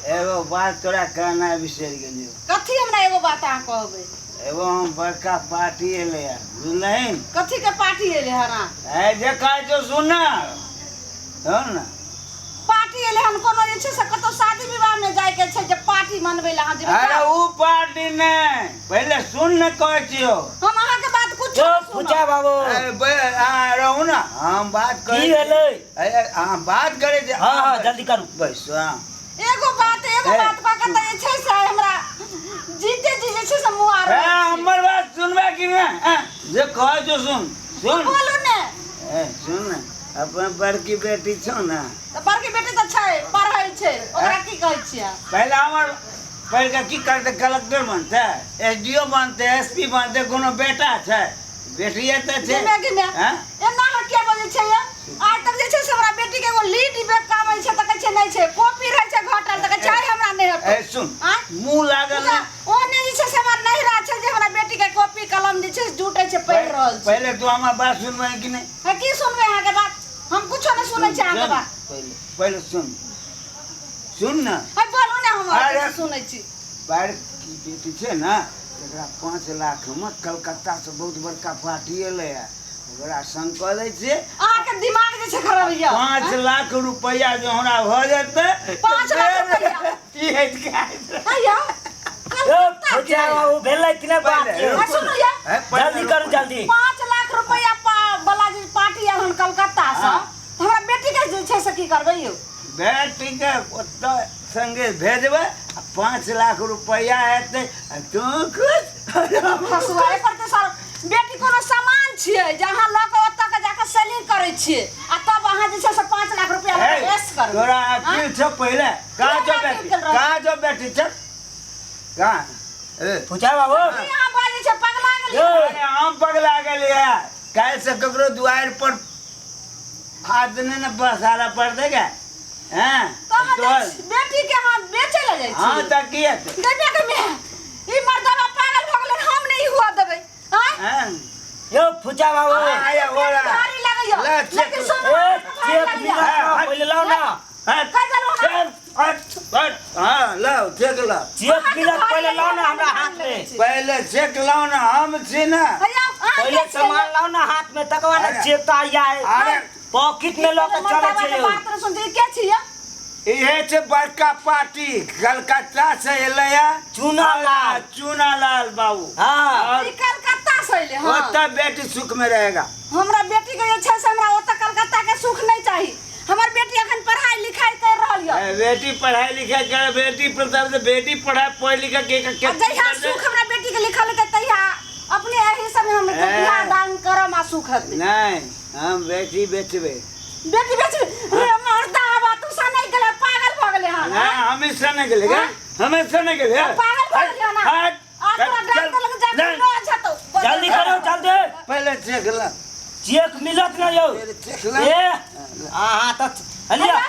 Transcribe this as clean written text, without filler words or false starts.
एगो बात तोरा कहना बिसरि गेलियो। कथी हमरा एगो बात अहाँ कहबै? एगो हम बड़का पार्टी एलै हँ, बुझलहिन? कथी के पार्टी एलै हन अहाँ? ए जे कहै छौ सुन ना, सुन ना। पार्टी एलै हन कोनो जे छै से कतौ शादी विवाह में जाय के छै जे पार्टी मनबै लए अहाँ जेबै? अरे ऊ पार्टी नहि, पहिले सुन ने कहै छियौ। हम अहाँके बात कुछ यौ फुचा बाबू। अरे बे अहाँ रहू ना, हम बात की करै भेलै? अरे अहाँ बात करै छी। हँ हँ, जल्दी करू। बैस हँ। एगो बात, एगो ए, बात कह के तऽ जे छै से हमरा जीते जी जे छै से मुँह आ ए रहल छै। हमर बात सुनबे कि नहि? ए, जे कहै छौ सुन सुन। बोलू ने। ए सुन ने, अपन बड़की बेटी छौ ने। तऽ बड़की बेटी तऽ छै, पढ़ै छै, ओकरा की कहै छियै? पहिले हमर पढ़ि कऽ की करतै? कलेक्टर बनतै, एस डी ओ बनतै, एस पी बनतै? कोनो बेटा छै? बेटिए तऽ छै। गिमे गिमे हैं? एना अहाँ किया बजै छियै यौ? आइ तक जे छै से हमरा बेटी के एगो लीड बैग कामै छै तऽ कहै छै नहि छै, कॉपी रहै छै घटल तऽ कहै छै आइ हमरा नहि हेतौ। ए सुन। आँय? मुँह लागल मुदा नहि। ओहने जे छै से हमरा नहिरा छै जे हमरा बेटी के कॉपी कलम जे छै से जुटै छै, पढ़ि रहल छै। पहिले तू हमर बात सुनबै कि नहि? हँ, की सुनबै अहाँके बात? हम कुछो नहि सुनै छी अहाँके सुन, बात। पहिले पहिले सुन, सुन ने। है बोलू ने, हम अरे। अहाँके सुनै छी। बड़की बेटी छै ने, तकरा 5 लाखमे कलकत्तासँ बहुत बड़का पार्टी एलै हँ, ओकरा संग कऽ दै छियै। अहाँके दिमाग जे छै खराब यऽ। 5 लाख रुपैआ जे हमरा भऽ जेतै। 5 लाख रुपैआ? की हैत खाइत? है यौ। यौ फुचा बाबू, भेलै कि नहि बात पहिले यौ? है सुनू यौ। हे, पहिले जल्दी करू, जल्दी। 5 लाख रुपैआ वाला जे पार्टी आयल हन कलकत्ता से, तऽ हमरा बेटी के जे छै से की करबै यौ? बेटीके ओतऽ संगे भेजबै आ 5 लाख रुपैआ हेतै आ तू खुश। फसुआए पड़तै सर। बेटी कोनो सामान छियै जे अहाँ लऽ कऽ ओतऽ के जाकऽ सेलिंग करै छियै आ तब अहाँ जे छै से 5 लाख रुपैआ लऽ कऽ ऐश करबै? तोरा अकिल छौ? पहिले कहाँ छौ हमरा बेटी? अकिल रहै। कहाँ छौ बेटी? चल, कहाँ ए? फुचा बाबू। की अहाँ बाजै छियै? पगला गेलियै? यौ। अरे हम पगला गेलियै? काल्हि से ककरो दुआरि पर हाथ नहि ने पसारऽ पड़तै गे। हैं? तऽ अहाँ तोहर जे बेटी के अहाँ बेचै लए जाइ हँ छियै? तऽ की हेतै? देबे के मैं ई मर्दवा पागल भऽ गेलै, हम नहि हुआ देबै। आँय? हैं? यौ फुचा बाबू। आया ओरा। भारी लगैया ले, चेक लेकिन ले। सुनू, ए भारी चेक लगैया। मिलत ना, पहिले लाउ ना। हट, कहि देलहुँ ना। चल, हट, हट, हाँ लाओ, चेक लाओ। चेक मिलत, पहिले लाउ ना हमरा हाथ में। पहिले चेक लाओ ना, हम छी ना। हैया, अहाँ पहिले के छियै? सामान लाउ ना हाथ में, तकर बाद अरे। चेक तऽ आइया है। अरे। पॉकेट में लऽ के चलै मर्दवा छै के यौ। बात नहि सुनते, के छियै? इहे छै बड़का पार्टी, कलकत्ता से एलै है। चूना लाल। चूना लाल बाबू। हाँ। और ई कलकत्ता से अयलै हँ। ओतऽ बेटी सुख में रहेगा। हमरा बेटी के जे छै से हमरा ओतऽ कलकत्ता के सुख नहि चाही। हमर बेटी अखन पढ़ाई लिखाई कर रहल यऽ। ए, बेटी पढ़ाई लिखाई करे, बेटी प्रताप से बेटी पढ़ाई पढ़ लिखा के के आ जहिया सुख हमरा बेटी के लिखल हेतै तहिया अपने एही समय हम ए। बियाह दान करम आ सुख हेतै। नहीं, हम बेटी बेचबे। बेटी बेचबे? रे मर्दा आबा, तू सनै गेलै, पागल भऽ गेलै हन। नहीं, हम इससे नहीं गेले गे, हम इससे नहीं गेले। पागल भऽ गेलै हन। हट। आ तोरा चल, डॉक्टर लग जा नहीं। रोज हेतौ। जल्दी करू, जल्दी। पहले चेक ला। चेक मिलत ना यौ? पहले चेक ला। ए अहाँ तऽ हलिया।